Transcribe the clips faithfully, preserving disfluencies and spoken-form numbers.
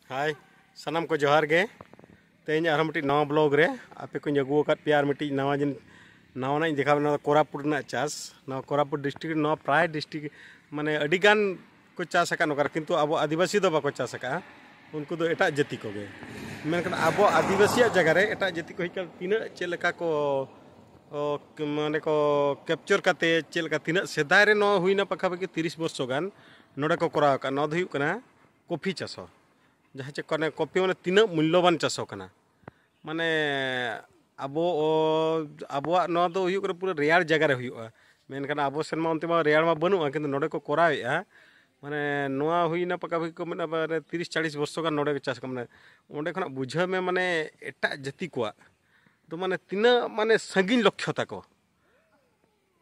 ᱦᱟᱭ, ᱥᱟᱱᱟᱢ ᱠᱚ ᱡᱚᱦᱟᱨ ᱜᱮ᱾ ᱛᱮᱦᱮᱧ ᱟᱨᱦᱚᱸ ᱢᱤᱫᱴᱤᱡ ᱱᱟᱣᱟ ᱵᱞᱚᱜ ᱨᱮ ᱟᱯᱮ ᱠᱚᱧ ᱟᱹᱜᱩ ᱟᱠᱟᱫ ᱯᱮᱭᱟ᱾ ᱟᱨ ᱢᱤᱫᱴᱤᱡ ᱱᱟᱣᱟ ᱡᱤᱱ ᱱᱟᱣᱟᱱᱟᱜ ᱤᱧ ᱫᱮᱠᱷᱟᱣ ᱵᱮᱱᱟ, ᱠᱳᱨᱟᱯᱩᱴ ᱨᱮᱱᱟᱜ ᱪᱟᱥ᱾ ᱱᱚᱣᱟ ᱠᱳᱨᱟᱯᱩᱴ ᱰᱤᱥᱴᱨᱤᱠᱴ ᱨᱮ ᱱᱚᱣᱟ ᱯᱨᱟᱭ ᱰᱤᱥᱴᱨᱤᱠᱴ ᱢᱟᱱᱮ ᱟᱹᱰᱤ ᱜᱟᱱ ᱠᱚ ᱪᱟᱥ ᱟᱠᱟᱫ ᱱᱚᱝᱠᱟ, ᱠᱤᱱᱛᱩ ᱟᱵᱚ ᱟᱹᱫᱤᱵᱟᱹᱥᱤ ᱫᱚ ᱵᱟᱠᱚ ᱪᱟᱥ ᱟᱠᱟᱫᱼᱟ, ᱩᱱᱠᱩ ᱫᱚ ᱮᱴᱟᱜ ᱡᱟᱹᱛᱤ ᱠᱚᱜᱮ᱾ ᱢᱮᱱᱠᱷᱟᱱ ᱟᱵᱚ ᱟᱹᱫᱤᱵᱟᱹᱥᱤᱭᱟᱜ ᱡᱟᱭᱜᱟ ᱨᱮ ᱮᱴᱟᱜ ᱡᱟᱹᱛᱤ ᱠᱚ ᱦᱮᱡ ᱠᱟᱛᱮ ᱛᱤᱱᱟᱹᱜ ᱪᱮᱫ ᱞᱮᱠᱟ ᱠᱚ ᱚ, ᱢᱟᱱᱮ ᱠᱚ ᱠᱮᱯᱪᱟᱨ ᱠᱟᱛᱮ ᱪᱮᱫ ᱞᱮᱠᱟ, ᱛᱤᱱᱟᱹᱜ ᱥᱮᱫᱟᱭ ᱨᱮ ᱱᱚᱣᱟ ᱦᱩᱭᱱᱟ, ᱯᱟᱠᱟᱯᱟᱠᱤ ᱛᱤᱨᱤᱥ ᱵᱚᱨᱥᱚ ᱜᱟᱱ ᱱᱚᱰᱮ ᱠᱚ ᱠᱚᱨᱟᱣ ᱟᱠᱟᱫ᱾ ᱱᱚᱣᱟ ᱫᱚ ᱦᱩᱭᱩᱜ ᱠᱟᱱᱟ ᱠᱚᱯᱷᱤ ᱪᱟᱥ ᱦᱚᱸ, ᱡᱟᱦᱟᱸ ᱪᱮᱫ ᱠᱚ ᱚᱱᱮ ᱠᱚᱯᱷᱤ ᱢᱟᱱᱮ ᱛᱤᱱᱟᱹᱜ ᱢᱩᱞᱞᱚᱵᱟᱱ ᱪᱟᱥ ᱦᱚᱸ ᱠᱟᱱᱟ᱾ ᱢᱟᱱᱮ ᱟᱵᱚ ᱚ, ᱟᱵᱚᱣᱟᱜ ᱱᱚᱣᱟ ᱫᱚ ᱦᱩᱭᱩᱜ ᱠᱟᱱᱟ ᱯᱩᱨᱟᱹ ᱨᱮᱭᱟᱲ ᱡᱟᱭᱜᱟ ᱨᱮ ᱦᱩᱭᱩᱜᱼᱟ, ᱢᱮᱱᱠᱷᱟᱱ ᱟᱵᱚ ᱥᱮᱱ ᱢᱟ ᱚᱱᱛᱮ ᱢᱟ ᱨᱮᱭᱟᱲ ᱢᱟ ᱵᱟᱹᱱᱩᱜᱼᱟ, ᱠᱤᱱᱛᱩ ᱱᱚᱰᱮ ᱠᱚ ᱠᱚᱨᱟᱣᱮᱫᱼᱟ᱾ ᱢᱟᱱᱮ ᱱᱚᱣᱟ ᱦᱩᱭᱱᱟ ᱯᱟᱠᱟᱯᱟᱠᱤ ᱠᱚ ᱢᱮᱱᱟ ᱢᱟᱱᱮ ᱛᱤᱨᱤᱥ ᱪᱟᱞᱤᱥ ᱵᱚᱨᱥᱚ ᱜᱟᱱ ᱱᱚᱰᱮ ᱠᱚ ᱪᱟᱥ ᱟᱠᱟᱫ᱾ ᱢᱟᱱᱮ ᱚᱸᱰᱮ ᱠᱷᱚᱱᱟᱜ ᱵᱩᱡᱷᱟᱹᱣ ᱢᱮ, ᱢᱟᱱᱮ ᱮᱴᱟᱜ ᱡᱟᱹᱛᱤ ᱠᱚᱣᱟᱜ ᱫᱚ ᱢᱟᱱᱮ ᱛᱤᱱᱟᱹᱜ ᱢᱟᱱᱮ ᱥᱟᱺᱜᱤᱧ ᱞᱚᱠᱠᱷᱚ ᱛᱟᱠᱚ᱾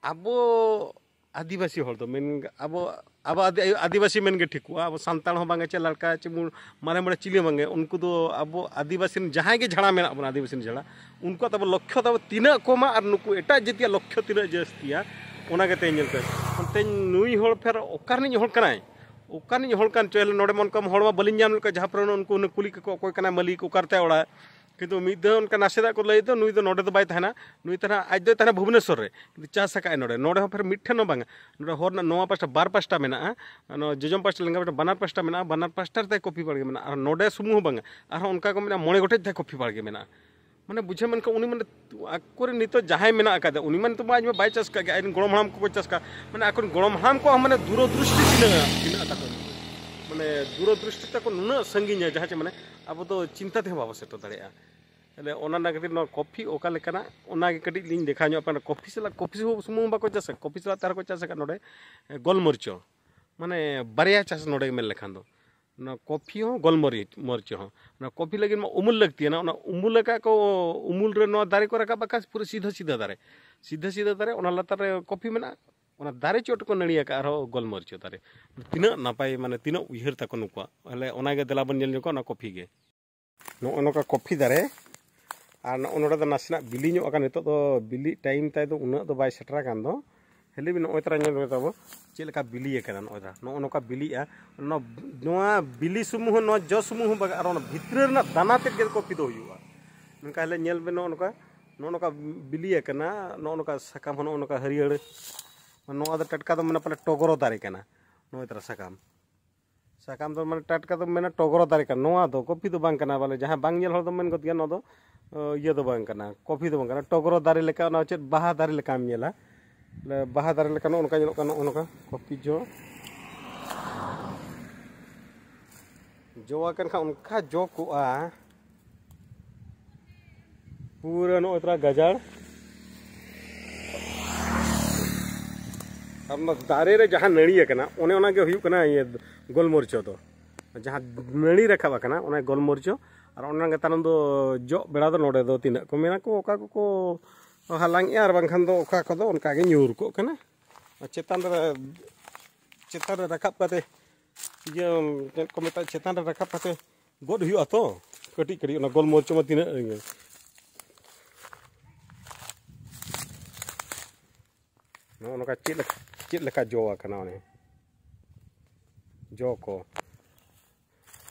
ᱟᱵᱚ ᱟᱹᱫᱤᱵᱟᱹᱥᱤ ᱦᱚᱲ ᱫᱚ ᱢᱮᱱ ᱟᱵᱚ ᱟᱵᱚ ᱟᱹᱫᱤ- ᱟᱹᱫᱤᱵᱟᱹᱥᱤ ᱢᱮᱱ ᱜᱮ ᱴᱷᱤᱠᱚᱜᱼᱟ᱾ ᱟᱵᱚ ᱥᱟᱱᱛᱟᱲ ᱦᱚᱸ ᱵᱟᱝᱟ, ᱪᱮ ᱞᱟᱲᱠᱟ ᱪᱮ ᱢᱩ- ᱢᱟᱨᱮ ᱢᱚᱬᱮ ᱪᱤᱞᱤ ᱦᱚᱸ ᱵᱟᱝᱜᱮ, ᱩᱱᱠᱩ ᱫᱚ ᱟᱵᱚ ᱟᱹᱫᱤᱵᱟᱹᱥᱤ ᱨᱮᱱ ᱡᱟᱦᱟᱸᱭ ᱜᱮ ᱡᱷᱟᱲᱟ ᱢᱮᱱᱟᱜ ᱵᱚᱱᱟ, ᱟᱹᱫᱤᱵᱟᱹᱥᱤ ᱨᱮᱱ ᱡᱷᱟᱲᱟ, ᱩᱱᱠᱩᱣᱟᱜ ᱛᱟᱵᱚ ᱞᱚᱠᱠᱷᱚ ᱛᱟᱵᱚ ᱛᱤᱱᱟᱹᱜ ᱠᱚᱢᱟ ᱟᱨ ᱱᱩᱠᱩ ᱮᱴᱟᱜ ᱡᱟᱹᱛᱤᱭᱟᱜ ᱞᱚᱠᱠᱷᱚ ᱛᱤᱱᱟᱹᱜ ᱡᱟᱹᱥᱛᱤᱭᱟ, ᱚᱱᱟ ᱜᱮ ᱛᱮᱧ ᱧᱮᱞ ᱠᱟᱜ᱾ ᱚᱱᱛᱮ ᱱᱩᱭ ᱦᱚᱲ ᱯᱷᱮᱨ ᱚᱠᱟ ᱨᱤᱱᱤᱡ ᱦᱚᱲ ᱠᱟᱱᱟᱭ, ᱚᱠᱟ ᱨᱤᱱᱤᱡ ᱦᱚᱲ ᱠᱟᱱ ᱪᱚᱭ, ᱱᱚᱰᱮ ᱢᱟ ᱚᱱᱠᱟ ᱦᱚᱲ ᱢᱟ ᱵᱟᱹᱞᱤᱧ ᱧᱟᱢ ᱞᱮᱫ ᱠᱚᱣᱟ, ᱡᱟᱦᱟᱸ ᱯᱚᱨᱮ ᱩᱱᱠᱩ ᱦᱩᱱᱟᱹᱝ ᱠᱩᱞᱤ ᱠᱟᱠᱚ ᱚᱠᱚᱭ ᱠᱟᱱᱟᱭ ᱢᱟᱹᱞᱤᱠ, ᱚᱠᱟ ᱨᱮᱛᱟᱭ ᱚᱲᱟᱜ᱾ ᱠᱤᱱᱛᱩ ᱢᱤᱫ ᱫᱷᱟᱣ ᱚᱱᱠᱟ ᱱᱟᱥᱮᱱᱟᱜ ᱠᱚ ᱞᱟᱹᱭ ᱫᱚ, ᱱᱩᱭ ᱫᱚ ᱱᱚᱰᱮ ᱫᱚ ᱵᱟᱭ ᱛᱟᱦᱮᱱᱟ, ᱱᱩᱭ ᱛᱟᱦᱮᱱᱟ, ᱟᱡ ᱫᱚᱭ ᱛᱟᱦᱮᱱᱟ ᱵᱷᱩᱵᱽᱱᱮᱥᱚᱨ ᱨᱮ, ᱠᱤᱱᱛᱩ ᱪᱟᱥ ᱟᱠᱟᱫ ᱟᱭ ᱱᱚᱰᱮ᱾ ᱱᱚᱰᱮ ᱦᱚᱸ ᱯᱷᱮᱨ ᱢᱤᱫ ᱴᱷᱮᱱ ᱦᱚᱸ ᱵᱟᱝᱟ, ᱱᱚᱰᱮ ᱦᱚᱨ ᱨᱮᱱᱟᱜ ᱱᱚᱣᱟ ᱯᱟᱥᱴᱟ ᱵᱟᱨ ᱯᱟᱥᱴᱟ ᱢᱮᱱᱟᱜᱼᱟ, ᱱᱚᱣᱟ ᱡᱚᱡᱚᱢ ᱯᱟᱥᱴᱟ ᱞᱮᱸᱜᱟ ᱯᱟᱥᱴᱟ ᱵᱟᱱᱟᱨ ᱯᱟᱥᱴᱟ ᱢᱮᱱᱟᱜᱼᱟ, ᱵᱟᱱᱟᱨ ᱯᱟᱥᱴᱟ ᱨᱮ ᱛᱟᱭ ᱠᱚᱯᱷᱤ ᱵᱟᱲᱜᱮ ᱢᱮᱱᱟᱜᱼᱟ᱾ ᱟᱨ ᱱᱚᱰᱮ ᱥᱩᱢᱩᱝ ᱦᱚᱸ ᱵᱟᱝᱟ, ᱟᱨᱦᱚᱸ ᱚᱱᱠᱟ ᱠᱚ ᱢᱮᱱᱟᱜᱼᱟ, ᱢᱚᱬᱮ ᱜᱚᱴᱮᱡ ᱛᱟᱭ ᱠᱚᱯᱷᱤ ᱵᱟᱲᱜᱮ ᱢᱮᱱᱟᱜᱼᱟ᱾ ᱢᱟᱱᱮ ᱵᱩᱡᱷᱟᱹᱣ ᱢᱮᱱᱠᱷᱟᱱ ᱩᱱᱤ ᱢᱟᱱᱮ ᱟᱠᱚᱨᱮᱱ ᱱᱤᱛᱚᱜ ᱡᱟᱦᱟᱸᱭ ᱢᱮᱱᱟᱜ ᱟᱠᱟᱫᱮ, ᱩᱱᱤ ᱢᱟ ᱱᱤᱛᱚᱜ ᱢᱟ ᱟᱡ ᱢᱟ ᱵᱟᱭ ᱪᱟᱥ ᱟᱠᱟᱫ ᱜᱮ, ᱟᱡᱨᱮᱱ ᱜᱚᱲᱚᱢ ᱦᱟᱲᱟᱢ ᱠᱚᱠᱚ ᱪᱟᱥ ᱟᱠᱟᱫ᱾ ᱢᱟᱱᱮ ᱟᱠᱚᱨᱮᱱ ᱜᱚᱲᱚᱢ ᱦᱟᱲᱟᱢ ᱠᱚᱣᱟᱜ ᱦᱚᱸ ᱢᱟᱱᱮ ᱫᱩᱨᱚᱫᱨᱤᱥᱴᱤ ᱛᱤᱱᱟᱹᱜ ᱛᱤᱱᱟᱹᱜ ᱛᱟᱠᱚ, ᱢᱟᱱᱮ ᱫᱩᱨᱚᱫᱨᱤᱥᱴᱤ ᱛᱟᱠᱚ ᱱᱩᱱᱟᱹᱜ ᱥᱟᱺᱜᱤᱧᱟ, ᱡᱟᱦᱟᱸ ᱪᱮ ᱢᱟᱱᱮ ᱟᱵᱚ ᱫᱚ ᱪᱤᱱᱛᱟᱹ ᱛᱮᱦᱚᱸ ᱵᱟᱵᱚ ᱥᱮᱴᱮᱨ ᱫᱟᱲᱮᱭᱟᱜᱼᱟ᱾ ᱛᱟᱦᱞᱮ ᱚᱱᱟ ᱚᱱᱟ ᱠᱷᱟᱹᱛᱤᱨ ᱱᱚᱣᱟ ᱠᱚᱯᱷᱤ ᱚᱠᱟ ᱞᱮᱠᱟᱱᱟᱜ, ᱚᱱᱟᱜᱮ ᱠᱟᱹᱴᱤᱡ ᱞᱤᱧ ᱫᱮᱠᱷᱟᱣ ᱧᱚᱜ ᱯᱮ᱾ ᱠᱚᱯᱷᱤ ᱥᱟᱞᱟᱜ, ᱠᱚᱯᱷᱤ ᱥᱩᱢᱩᱝ ᱵᱟᱠᱚ ᱪᱟᱥᱟ, ᱠᱚᱯᱷᱤ ᱥᱟᱞᱟᱜ ᱛᱮ ᱟᱨᱦᱚᱸ ᱠᱚ ᱪᱟᱥ ᱟᱠᱟᱫ ᱱᱚᱰᱮ ᱜᱳᱞᱢᱚᱨᱤᱪ ᱦᱚᱸ᱾ ᱢᱟᱱᱮ ᱵᱟᱨᱭᱟ ᱪᱟᱥ ᱱᱚᱰᱮ ᱢᱮᱱ ᱞᱮᱠᱷᱟᱱ ᱫᱚ, ᱚᱱᱟ ᱠᱚᱯᱷᱤ ᱦᱚᱸ ᱜᱳᱞᱢᱚᱨᱤᱪ, ᱢᱚᱨᱤᱪ ᱦᱚᱸ᱾ ᱚᱱᱟ ᱠᱚᱯᱷᱤ ᱞᱟᱹᱜᱤᱫ ᱢᱟ ᱩᱢᱩᱞ ᱞᱟᱹᱠᱛᱤᱭᱟᱱᱟ, ᱚᱱᱟ ᱩᱢᱩᱞ ᱟᱠᱟᱫ ᱠᱚ, ᱩᱢᱩᱞ ᱨᱮ ᱱᱚᱣᱟ ᱫᱟᱨᱮ ᱠᱚ ᱨᱟᱠᱟᱵ ᱟᱠᱟᱫ ᱯᱩᱨᱟᱹ ᱥᱤᱫᱷᱟᱹ ᱥᱤᱫᱷᱟᱹ ᱫᱟᱨᱮ, ᱥᱤᱫᱷᱟᱹ ᱥᱤᱫᱷᱟᱹ ᱫᱟᱨᱮ, ᱚᱱᱟ ᱞᱟᱛᱟᱨ ᱨᱮ ᱠᱚᱯᱷᱤ ᱢᱮᱱᱟᱜᱼᱟ, ᱚᱱᱟ ᱫᱟᱨᱮ ᱪᱚᱴ ᱠᱚ ᱱᱟᱹᱲᱤ ᱟᱠᱟᱫ ᱟᱨᱦᱚᱸ ᱜᱳᱞᱢᱚᱨᱤᱪ ᱫᱟᱨᱮ᱾ ᱛᱤᱱᱟᱹᱜ ᱱᱟᱯᱟᱭ, ᱢᱟᱱᱮ ᱛᱤᱱᱟᱹᱜ ᱩᱭᱦᱟᱹᱨ ᱛᱟᱠᱚ ᱱᱩᱠᱩᱣᱟᱜ᱾ ᱛᱟᱦᱞᱮ ᱚᱱᱟᱜᱮ ᱫᱮᱞᱟ ᱵᱚᱱ ᱧᱮᱞ ᱧᱚᱜ ᱠᱚᱣᱟ ᱚᱱᱟ ᱠᱚᱯᱷᱤ ᱜᱮ᱾ ᱱᱚᱜᱼᱚ ᱱᱚᱝᱠᱟ ᱠᱚᱯᱷᱤ ᱫᱟᱨᱮ, ᱟᱨ ᱱᱚᱜᱼᱚ ᱱᱚᱰᱮ ᱫᱚ ᱱᱟᱥᱮᱱᱟᱜ ᱵᱤᱞᱤ ᱧᱚᱜ ᱟᱠᱟᱱ, ᱱᱤᱛᱚᱜ ᱫᱚ ᱵᱤᱞᱤ ᱴᱟᱭᱤᱢ ᱛᱟᱭ ᱫᱚ ᱩᱱᱟᱹᱜ ᱫᱚ ᱵᱟᱭ ᱥᱮᱴᱮᱨ ᱟᱠᱟᱱ ᱫᱚ, ᱦᱮᱸ, ᱞᱟᱹᱭ ᱵᱤᱱ, ᱱᱚᱜᱼᱚᱭ ᱛᱟᱨᱟ ᱧᱮᱞ ᱢᱮ ᱛᱟᱵᱚ, ᱪᱮᱫ ᱞᱮᱠᱟ ᱵᱤᱞᱤ ᱟᱠᱟᱱᱟ᱾ ᱱᱚᱜᱼᱚᱭ ᱛᱟᱨᱟ ᱱᱚᱜᱼᱚ ᱱᱚᱝᱠᱟ ᱵᱤᱞᱤᱜᱼᱟ᱾ ᱱᱚᱣᱟ, ᱱᱚᱣᱟ ᱵᱤᱞᱤ ᱥᱩᱢᱩᱝ ᱦᱚᱸ, ᱱᱚᱣᱟ ᱡᱚ ᱥᱩᱢᱩᱝ ᱦᱚᱸ ᱵᱟᱝ, ᱟᱨ ᱚᱱᱟ ᱵᱷᱤᱛᱨᱤ ᱨᱮᱱᱟᱜ ᱫᱟᱱᱟ ᱛᱮᱫ ᱜᱮ ᱠᱚᱯᱷᱤ ᱫᱚ ᱦᱩᱭᱩᱜᱼᱟ᱾ ᱢᱮᱱᱠᱷᱟᱱ ᱦᱮᱸ, ᱧᱮᱞ ᱵᱤᱱ, ᱱᱚᱜᱼᱚ ᱱᱚᱝᱠᱟ, ᱱᱚᱜᱼᱚ ᱱᱚᱝᱠᱟ ᱵᱤᱞᱤ ᱟᱠᱟᱱᱟ᱾ ᱱᱚᱜᱼᱚ ᱱᱚᱝᱠᱟ ᱥᱟᱠᱟᱢ ᱦᱚᱸ ᱱᱚᱜᱼᱚ ᱱᱚᱝᱠᱟ ᱦᱟᱹᱨᱭᱟᱹᱲ᱾ ᱱᱚᱣᱟ ᱫᱚ ᱴᱟᱴᱠᱟ ᱫᱚ ᱢᱟᱱᱮ ᱯᱟᱞᱮ ᱴᱚᱜᱽᱨᱚ ᱫᱟᱨᱮ ᱠᱟᱱᱟ᱾ ᱱᱚᱜᱼᱚᱭ ᱛᱟᱨᱟ ᱥᱟᱠᱟᱢ, ᱥᱟᱠᱟᱢ ᱫᱚ ᱢᱟᱱᱮ ᱴᱟᱴᱠᱟ ᱫᱚ ᱢᱮᱱᱟ ᱴᱚᱜᱽᱨᱚ ᱫᱟᱨᱮ ᱠᱟᱱᱟ᱾ ᱱᱚᱣᱟ ᱫᱚ ᱠᱚᱯᱷᱤ ᱫᱚ ᱵᱟᱝ ᱠᱟᱱᱟ, ᱵᱚᱞᱮ ᱡᱟᱦᱟᱸ ᱵᱟᱝ ᱧᱮᱞ ᱦᱚᱲ ᱫᱚ ᱢᱮᱱ ᱜᱚᱫ ᱜᱮᱭᱟ, ᱱᱚᱣᱟ ᱫᱚ, ᱚ, ᱤᱭᱟᱹ ᱫᱚ ᱵᱟᱝ ᱠᱟᱱᱟ, ᱠᱚᱯᱷᱤ ᱫᱚ ᱵᱟᱝ ᱠᱟᱱᱟ, ᱴᱚᱜᱽᱨᱚ ᱫᱟᱨᱮ ᱞᱮᱠᱟ, ᱚᱱᱟ ᱪᱮᱫ ᱵᱟᱦᱟ ᱫᱟᱨᱮ ᱞᱮᱠᱟᱢ ᱧᱮᱞᱟ᱾ ᱵᱚᱞᱮ ᱵᱟᱦᱟ ᱫᱟᱨᱮ ᱞᱮᱠᱟ ᱱᱚᱜᱼᱚ ᱱᱚᱝᱠᱟ ᱧᱮᱞᱚᱜ ᱠᱟᱱᱟ, ᱱᱚᱜᱼᱚ ᱱᱚᱝᱠᱟ ᱠᱚᱯᱷᱤ ᱡᱚ᱾ ᱡᱚ ᱟᱠᱟᱱ ᱠᱷᱟᱱ ᱚᱱᱠᱟ ᱡᱚ ᱠᱚᱜᱼᱟ, ᱯᱩᱨᱟᱹ ᱱᱚᱜᱼᱚᱭ ᱛᱚᱨᱟ ᱜᱟᱡᱟᱲ᱾ ᱟᱨ ᱚᱱᱟ ᱫᱟᱨᱮ ᱨᱮ ᱡᱟᱦᱟᱸ ᱱᱟᱹᱲᱤ ᱟᱠᱟᱱᱟ, ᱚᱱᱮ ᱚᱱᱟ ᱜᱮ ᱦᱩᱭᱩᱜ ᱠᱟᱱᱟ ᱤᱭᱟᱹ ᱜᱳᱞᱢᱚᱨᱤᱪ ᱫᱚ᱾ ᱡᱟᱦᱟᱸ ᱱᱟᱹᱲᱤ ᱨᱟᱠᱟᱵ ᱟᱠᱟᱱᱟ, ᱚᱱᱟ ᱜᱳᱞᱢᱚᱨᱤᱪ᱾ ᱟᱨ ᱚᱱᱟ ᱜᱮ ᱛᱟᱭᱱᱚᱢ ᱫᱚ ᱡᱚᱜ ᱵᱮᱲᱟ ᱫᱚ ᱱᱚᱰᱮ ᱫᱚ ᱛᱤᱱᱟᱹᱜ ᱠᱚ ᱢᱮᱱᱟ ᱠᱚ, ᱚᱠᱟ ᱠᱚᱠᱚ ᱦᱟᱞᱟᱝᱮᱜᱼᱟ, ᱟᱨ ᱵᱟᱝᱠᱷᱟᱱ ᱫᱚ ᱚᱠᱟ ᱠᱚᱫᱚ ᱚᱱᱠᱟ ᱜᱮ ᱧᱩᱨ ᱠᱚᱜ ᱠᱟᱱᱟ᱾ ᱟᱨ ᱪᱮᱛᱟᱱ ᱨᱮ, ᱪᱮᱛᱟᱱ ᱨᱮ ᱨᱟᱠᱟᱵ ᱠᱟᱛᱮ, ᱤᱭᱟᱹ, ᱪᱮᱫ ᱠᱚ ᱢᱮᱛᱟᱜᱼᱟ, ᱪᱮᱛᱟᱱ ᱨᱮ ᱨᱟᱠᱟᱵ ᱠᱟᱛᱮ ᱜᱚᱫ ᱦᱩᱭᱩᱜᱼᱟ ᱛᱚ, ᱠᱟᱹᱴᱤᱡ ᱠᱟᱹᱴᱤᱡ ᱚᱱᱟ ᱜᱳᱞᱢᱚᱨᱤᱪ ᱢᱟ ᱛᱤᱱᱟᱹᱜ ᱤᱭᱟᱹ᱾ ᱱᱚᱜᱼᱚ ᱱᱚᱝᱠᱟ ᱪᱮᱫ ᱞᱮᱠᱟ, ᱪᱮᱫ ᱞᱮᱠᱟ ᱡᱚ ᱟᱠᱟᱱᱟ ᱚᱱᱮ ᱡᱚ ᱠᱚ᱾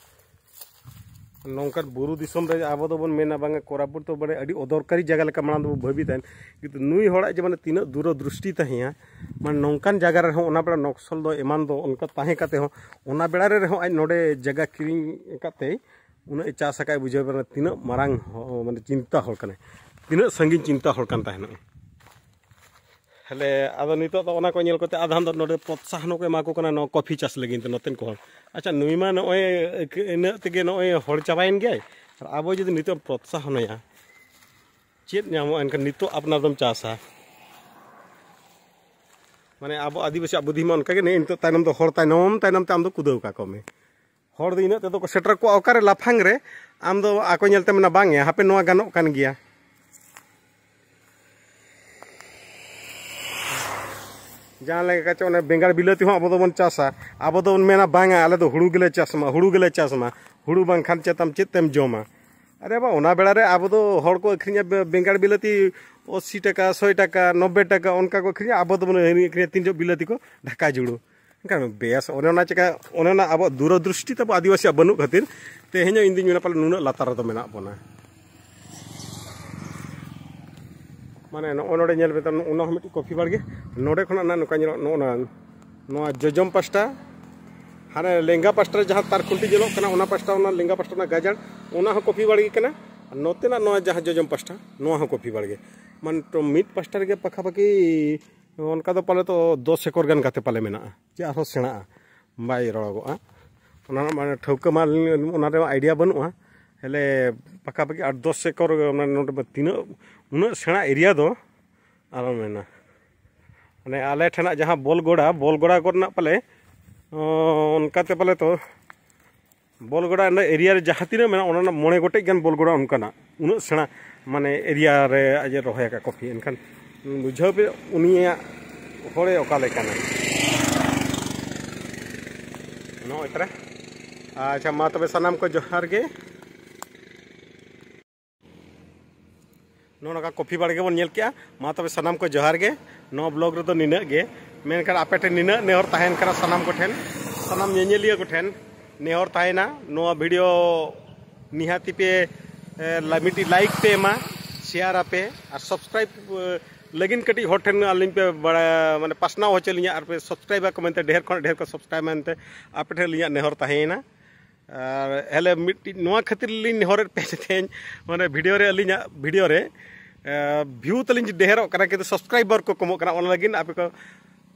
ᱱᱚᱝᱠᱟᱱ ᱵᱩᱨᱩ ᱫᱤᱥᱚᱢ ᱨᱮ ᱟᱵᱚ ᱫᱚᱵᱚᱱ ᱢᱮᱱᱟ, ᱵᱟᱝᱟ, ᱠᱳᱨᱟᱯᱩᱴ ᱫᱚ ᱢᱟᱱᱮ ᱟᱹᱰᱤ ᱚᱫᱚᱨᱠᱟᱨᱤ ᱡᱟᱭᱜᱟ ᱞᱮᱠᱟ ᱢᱟᱲᱟᱝ ᱫᱚᱵᱚ ᱵᱷᱟᱹᱵᱤ ᱛᱟᱦᱮᱱ, ᱠᱤᱱᱛᱩ ᱱᱩᱭ ᱦᱚᱲᱟᱜ ᱡᱮ ᱢᱟᱱᱮ ᱛᱤᱱᱟᱹᱜ ᱫᱩᱨᱚ ᱫᱨᱤᱥᱴᱤ ᱛᱟᱦᱮᱸᱭᱟ, ᱢᱟᱱᱮ ᱱᱚᱝᱠᱟᱱ ᱡᱟᱭᱜᱟ ᱨᱮᱦᱚᱸ ᱚᱱᱟ ᱵᱮᱲᱟ ᱱᱚᱠᱥᱚᱞ ᱫᱚ ᱮᱢᱟᱱ ᱫᱚ ᱚᱱᱠᱟ ᱛᱟᱦᱮᱸ ᱠᱟᱛᱮ ᱦᱚᱸ, ᱚᱱᱟ ᱵᱮᱲᱟ ᱨᱮ ᱨᱮᱦᱚᱸ ᱟᱡ ᱱᱚᱰᱮ ᱡᱟᱭᱜᱟ ᱠᱤᱨᱤᱧ ᱟᱠᱟᱫ ᱛᱮ ᱩᱱᱟᱹᱜ ᱮ ᱪᱟᱥ ᱟᱠᱟᱫ, ᱵᱩᱡᱷᱟᱹᱣ ᱵᱮᱱ ᱛᱤᱱᱟᱹᱜ ᱢᱟᱨᱟᱝ ᱦᱚ-, ᱢᱟᱱᱮ ᱪᱤᱱᱛᱟ ᱦᱚᱲ ᱠᱟᱱᱟᱭ, ᱛᱤᱱᱟᱹᱜ ᱥᱟᱺᱜᱤᱧ ᱪᱤᱱᱛᱟ ᱦᱚᱲ ᱠᱟᱱ ᱛᱟᱦᱮᱱᱚᱜ᱾ ᱦᱮᱞᱮ, ᱟᱫᱚ ᱱᱤᱛᱚᱜ ᱫᱚ ᱚᱱᱟ ᱠᱚ ᱧᱮᱞ ᱠᱟᱛᱮ ᱟᱫᱷᱟᱱ ᱫᱚ ᱱᱚᱰᱮ ᱯᱨᱚᱛᱥᱟᱦᱚᱱ ᱦᱚᱸᱠᱚ ᱮᱢᱟ ᱠᱚ ᱠᱟᱱᱟ ᱱᱚᱣᱟ ᱠᱚᱯᱷᱤ ᱪᱟᱥ ᱞᱟᱹᱜᱤᱫ ᱛᱮ ᱱᱚᱛᱮᱱ ᱠᱚ ᱦᱚᱲ᱾ ᱟᱪᱪᱷᱟ, ᱱᱩᱭ ᱢᱟ ᱱᱚᱜᱼᱚᱭ ᱤᱱᱟᱹᱜ ᱛᱮᱜᱮ ᱱᱚᱜᱼᱚᱭ ᱦᱚᱲ ᱪᱟᱵᱟᱭᱮᱱ ᱜᱮᱭᱟᱭ, ᱟᱨ ᱟᱵᱚ ᱡᱩᱫᱤ ᱱᱤᱛᱚᱜ ᱯᱨᱚᱛᱥᱟᱦᱚᱱᱮᱭᱟ, ᱪᱮᱫ ᱧᱟᱢᱚᱜᱼᱟ ᱮᱱᱠᱷᱟᱱ? ᱱᱤᱛᱚᱜ ᱟᱯᱱᱟᱨ ᱫᱚᱢ ᱪᱟᱥᱟ, ᱢᱟᱱᱮ ᱟᱵᱚ ᱟᱹᱫᱤᱵᱟᱹᱥᱤᱭᱟᱜ ᱵᱩᱫᱽᱫᱷᱤ ᱢᱟ ᱚᱱᱠᱟᱜᱮ, ᱱᱮ ᱱᱤᱛᱚᱜ ᱛᱟᱭᱱᱚᱢ ᱫᱚ ᱦᱚᱲ ᱛᱟᱭᱱᱚᱢ ᱛᱟᱭᱱᱚᱢ ᱛᱮ ᱟᱢ ᱫᱚ ᱠᱩᱫᱟᱹᱣ ᱠᱟᱠᱚ ᱢᱮ᱾ ᱦᱚᱲ ᱫᱚ ᱤᱱᱟᱹᱜ ᱛᱮᱫᱚ ᱠᱚ ᱥᱮᱴᱮᱨ ᱠᱚᱜᱼᱟ ᱚᱠᱟᱨᱮ ᱞᱟᱯᱷᱟᱝ ᱨᱮ, ᱟᱢ ᱫᱚ ᱟᱠᱚ ᱧᱮᱞ ᱛᱮ ᱢᱮᱱᱟ, "ᱵᱟᱝ ᱭᱟ, ᱦᱟᱯᱮ ᱱᱚᱣᱟ ᱜᱟᱱᱚᱜ ᱠᱟᱱ ᱜᱮᱭᱟ᱾" ᱡᱟᱦᱟᱸ ᱞᱮᱠᱟ ᱪᱚ ᱚᱱᱮ ᱵᱮᱸᱜᱟᱲ ᱵᱤᱞᱟᱹᱛᱤ ᱦᱚᱸ ᱟᱵᱚ ᱫᱚᱵᱚᱱ ᱪᱟᱥᱟ, ᱟᱵᱚ ᱫᱚᱵᱚᱱ ᱢᱮᱱᱟ, "ᱵᱟᱝᱟ, ᱟᱞᱮ ᱫᱚ ᱦᱩᱲᱩ ᱜᱮᱞᱮ ᱪᱟᱥ ᱢᱟ, ᱦᱩᱲᱩ ᱜᱮᱞᱮ ᱪᱟᱥ ᱢᱟ, ᱦᱩᱲᱩ ᱵᱟᱝᱠᱷᱟᱱ ᱪᱮᱫ ᱛᱟᱢ, ᱪᱮᱫ ᱛᱮᱢ ᱡᱚᱢᱟ?" ᱟᱨᱮ ᱵᱟ, ᱚᱱᱟ ᱵᱮᱲᱟ ᱨᱮ ᱟᱵᱚ ᱫᱚ ᱦᱚᱲ ᱠᱚ ᱟᱹᱠᱷᱨᱤᱧᱟ ᱵᱮ- ᱵᱮᱸᱜᱟᱲ ᱵᱤᱞᱟᱹᱛᱤ ᱟᱥᱤ ᱴᱟᱠᱟ, ᱥᱚᱭ ᱴᱟᱠᱟ, ᱱᱚᱵᱵᱳᱭ ᱴᱟᱠᱟ, ᱚᱱᱠᱟ ᱠᱚ ᱟᱹᱠᱷᱨᱤᱧᱟ᱾ ᱟᱵᱚ ᱫᱚᱵᱚᱱ ᱟᱹᱠᱷᱨᱤᱧᱟ ᱛᱤᱱ ᱡᱚᱦᱚᱜ ᱵᱤᱞᱟᱹᱛᱤ ᱠᱚ ᱰᱷᱟᱠᱟ ᱡᱩᱲᱩ᱾ ᱮᱱᱠᱷᱟᱱ ᱵᱮᱥ, ᱚᱱᱮ ᱚᱱᱟ ᱪᱮᱠᱟ, ᱚᱱᱮ ᱚᱱᱟ ᱟᱵᱚᱣᱟᱜ ᱫᱩᱨᱚᱫᱨᱤᱥᱴᱤ ᱛᱟᱵᱚ ᱟᱹᱫᱤᱵᱟᱹᱥᱤᱭᱟᱜ ᱵᱟᱹᱱᱩᱜ ᱠᱷᱟᱹᱛᱤᱨ ᱛᱮᱦᱮᱧ ᱦᱚᱸ ᱤᱧ ᱫᱩᱧ ᱢᱮᱱᱟ ᱯᱟᱞᱮ ᱱᱩᱱᱟᱹᱜ ᱞᱟᱛᱟᱨ ᱨᱮᱫᱚ ᱢᱮᱱᱟᱜ ᱵᱚᱱᱟ᱾ ᱢᱟᱱᱮ ᱱᱚᱜᱼᱚ ᱱᱚᱰᱮ ᱧᱮᱞ ᱯᱮ, ᱛᱟᱵᱚᱱ ᱚᱱᱟ ᱦᱚᱸ ᱢᱤᱫᱴᱤᱡ ᱠᱚᱯᱷᱤ ᱵᱟᱲᱜᱮ᱾ ᱱᱚᱰᱮ ᱠᱷᱚᱱᱟᱜ ᱱᱚᱝᱠᱟ ᱧᱮᱞᱚᱜ, ᱱᱚᱜᱼᱚ ᱱᱚᱣᱟ, ᱱᱚᱣᱟ ᱡᱚᱡᱚᱢ ᱯᱟᱥᱴᱟ, ᱦᱟᱱᱮ ᱞᱮᱸᱜᱟ ᱯᱟᱥᱴᱟ ᱨᱮ ᱡᱟᱦᱟᱸ ᱛᱟᱨ ᱠᱷᱩᱱᱴᱤ ᱧᱮᱞᱚᱜ ᱠᱟᱱᱟ, ᱚᱱᱟ ᱯᱟᱥᱴᱟ, ᱚᱱᱟ ᱞᱮᱸᱜᱟ ᱯᱟᱥᱴᱟ ᱨᱮᱱᱟᱜ ᱜᱟᱡᱟᱲ, ᱚᱱᱟ ᱦᱚᱸ ᱠᱚᱯᱷᱤ ᱵᱟᱲᱜᱮ ᱠᱟᱱᱟ᱾ ᱟᱨ ᱱᱚᱛᱮᱱᱟᱜ ᱱᱚᱣᱟ ᱡᱟᱦᱟᱸ ᱡᱚᱡᱚᱢ ᱯᱟᱥᱴᱟ, ᱱᱚᱣᱟ ᱦᱚᱸ ᱠᱚᱯᱷᱤ ᱵᱟᱲᱜᱮ᱾ ᱢᱟᱱᱮ ᱛᱚ ᱢᱤᱫ ᱯᱟᱥᱴᱟ ᱨᱮᱜᱮ ᱯᱟᱠᱷᱟᱯᱟᱠᱷᱤ ᱚᱱᱠᱟ ᱫᱚ ᱯᱟᱞᱮ ᱛᱚ ᱫᱚᱥ ᱮᱠᱚᱨ ᱜᱟᱱ ᱠᱟᱛᱮ ᱯᱟᱞᱮ ᱢᱮᱱᱟᱜᱼᱟ, ᱪᱮ ᱟᱨᱦᱚᱸ ᱥᱮᱬᱟᱜᱼᱟ, ᱵᱟᱭ ᱨᱚᱲᱚᱜᱚᱜᱼᱟ᱾ ᱚᱱᱟ ᱨᱮᱱᱟᱜ ᱢᱟᱱᱮ ᱴᱷᱟᱹᱣᱠᱟᱹ ᱢᱟ ᱟᱹᱞᱤᱧ, ᱚᱱᱟ ᱨᱮᱱᱟᱜ ᱟᱭᱰᱤᱭᱟ ᱵᱟᱹᱱᱩᱜᱼᱟ᱾ ᱦᱮᱞᱮ ᱯᱟᱠᱟᱯᱟᱠᱤ ᱟᱴ ᱫᱚᱥ ᱮᱠᱚᱨ, ᱢᱟᱱᱮ ᱱᱚᱰᱮ ᱢᱟ ᱛᱤᱱᱟᱹᱜ, ᱩᱱᱟᱹᱜ ᱥᱮᱬᱟ ᱮᱨᱤᱭᱟ ᱫᱚ ᱟᱞᱚᱢ ᱢᱮᱱᱟ᱾ ᱢᱟᱱᱮ ᱟᱞᱮ ᱴᱷᱮᱱᱟᱜ ᱡᱟᱦᱟᱸ ᱵᱚᱞ ᱜᱚᱲᱟ, ᱵᱚᱞ ᱜᱚᱲᱟ ᱠᱚᱨᱮᱱᱟᱜ ᱯᱟᱞᱮ, ᱚᱱᱠᱟᱛᱮ ᱯᱟᱞᱮ ᱛᱚ ᱵᱚᱞ ᱜᱚᱲᱟ ᱨᱮᱱᱟᱜ ᱮᱨᱤᱭᱟ ᱨᱮ ᱡᱟᱦᱟᱸ ᱛᱤᱱᱟᱹᱜ ᱢᱮᱱᱟᱜᱼᱟ, ᱚᱱᱟ ᱨᱮᱱᱟᱜ ᱢᱚᱬᱮ ᱜᱚᱴᱮᱡ ᱜᱟᱱ ᱵᱚᱞ ᱜᱚᱲᱟ ᱚᱱᱠᱟᱱᱟᱜ, ᱩᱱᱟᱹᱜ ᱥᱮᱬᱟ ᱢᱟᱱᱮ ᱮᱨᱤᱭᱟ ᱨᱮ ᱟᱡ ᱮ ᱨᱚᱦᱚᱭ ᱟᱠᱟᱫ ᱠᱚᱯᱷᱤ᱾ ᱮᱱᱠᱷᱟᱱ ᱵᱩᱡᱷᱟᱹᱣ ᱯᱮ ᱩᱱᱤᱭᱟᱜ ᱦᱚᱲᱮ ᱚᱠᱟ ᱞᱮᱠᱟᱱᱟ᱾ ᱱᱚᱜᱼᱚᱭ ᱛᱟᱨᱟ᱾ ᱟᱪᱪᱷᱟ, ᱢᱟ ᱛᱚᱵᱮ ᱥᱟᱱᱟᱢ ᱠᱚ ᱡᱚᱦᱟᱨ ᱜᱮ᱾ ᱱᱚᱜᱼᱚ ᱱᱚᱝᱠᱟ ᱠᱚᱯᱷᱤ ᱵᱟᱲᱜᱮ ᱵᱚᱱ ᱧᱮᱞ ᱠᱮᱜᱼᱟ᱾ ᱢᱟ ᱛᱚᱵᱮ ᱥᱟᱱᱟᱢ ᱠᱚ ᱡᱚᱦᱟᱨ ᱜᱮ᱾ ᱱᱚᱣᱟ ᱵᱞᱚᱜ ᱨᱮᱫᱚ ᱱᱤᱱᱟᱹᱜ ᱜᱮ᱾ ᱢᱮᱱᱠᱷᱟᱱ ᱟᱯᱮ ᱴᱷᱮᱱ ᱱᱤᱱᱟᱹᱜ ᱱᱮᱦᱚᱨ ᱛᱟᱦᱮᱱ ᱠᱟᱱᱟ, ᱥᱟᱱᱟᱢ ᱠᱚᱴᱷᱮᱱ, ᱥᱟᱱᱟᱢ ᱧᱮᱧᱮᱞᱤᱭᱟᱹ ᱠᱚᱴᱷᱮᱱ ᱱᱮᱦᱚᱨ ᱛᱟᱦᱮᱱᱟ, ᱱᱚᱣᱟ ᱵᱷᱤᱰᱤᱭᱳ ᱱᱤᱦᱟᱹᱛᱤ ᱯᱮ ᱮ, ᱞᱟ- ᱢᱤᱫᱴᱤᱡ ᱞᱟᱭᱤᱠ ᱯᱮ ᱮᱢᱟ, ᱥᱮᱭᱟᱨ ᱟᱯᱮ ᱟᱨ ᱥᱟᱵᱥᱠᱨᱟᱭᱤᱵ ᱞᱟᱹᱜᱤᱫ ᱠᱟᱹᱴᱤᱡ ᱦᱚᱲ ᱴᱷᱮᱱ ᱟᱹᱞᱤᱧ ᱯᱮ ᱵᱟᱲᱟᱭ, ᱢᱟᱱᱮ ᱯᱟᱥᱱᱟᱣ ᱦᱚᱪᱚ ᱞᱤᱧᱟ ᱟᱨ ᱯᱮ ᱥᱟᱵᱥᱠᱨᱟᱭᱤᱵ ᱟᱠᱚ ᱢᱮᱱᱛᱮ, ᱰᱷᱮᱨ ᱠᱷᱚᱱ ᱰᱷᱮᱨ ᱠᱚ ᱥᱟᱵᱥᱠᱨᱟᱭᱤᱵ ᱢᱮᱱᱛᱮ ᱟᱯᱮ ᱴᱷᱮᱱ ᱟᱹᱞᱤᱧᱟᱜ ᱱᱮᱦᱚᱨ ᱛᱟᱦᱮᱸᱭᱮᱱᱟ᱾ ᱟᱨ ᱦᱮᱞᱮ ᱢᱤᱫᱴᱤᱡ ᱱᱚᱣᱟ ᱠᱷᱟᱹᱛᱤᱨ ᱞᱤᱧ ᱱᱮᱦᱚᱨᱮᱫ ᱯᱮ ᱛᱮᱦᱮᱧ, ᱢᱟᱱᱮ ᱵᱷᱤᱰᱤᱭᱳ ᱨᱮ, ᱟᱹᱞᱤᱧᱟᱜ ᱵᱷᱤᱰᱤᱭᱳ ᱨᱮ ᱵᱷᱤᱭᱩ ᱛᱟᱹᱞᱤᱧ ᱰᱷᱮᱨᱚᱜ ᱠᱟᱱᱟ, ᱠᱤᱱᱛᱩ ᱥᱟᱵᱥᱠᱨᱟᱭᱵᱟᱨ ᱠᱚ ᱠᱚᱢᱚᱜ ᱠᱟᱱᱟ᱾ ᱚᱱᱟ ᱞᱟᱹᱜᱤᱫ ᱟᱯᱮ ᱠᱚ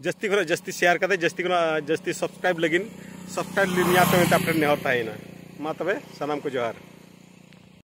ᱡᱟᱹᱥᱛᱤ ᱠᱷᱚᱱᱟᱜ ᱡᱟᱹᱥᱛᱤ ᱥᱮᱭᱟᱨ ᱠᱟᱛᱮ, ᱡᱟᱹᱥᱛᱤ ᱠᱷᱚᱱᱟᱜ ᱡᱟᱹᱥᱛᱤ ᱥᱟᱵᱥᱠᱨᱟᱭᱤᱵ ᱞᱟᱹᱜᱤᱫ, ᱥᱟᱵᱥᱠᱨᱟᱭᱤᱵ ᱞᱤᱧ ᱟᱯᱮ ᱢᱮᱱᱛᱮ ᱟᱯᱮ ᱴᱷᱮᱱ ᱱᱮᱦᱚᱨ ᱛᱟᱦᱮᱸᱭᱮᱱᱟ᱾ ᱢᱟ ᱛᱚᱵᱮ ᱥᱟᱱᱟᱢ ᱠᱚ ᱡᱚᱦᱟᱨ᱾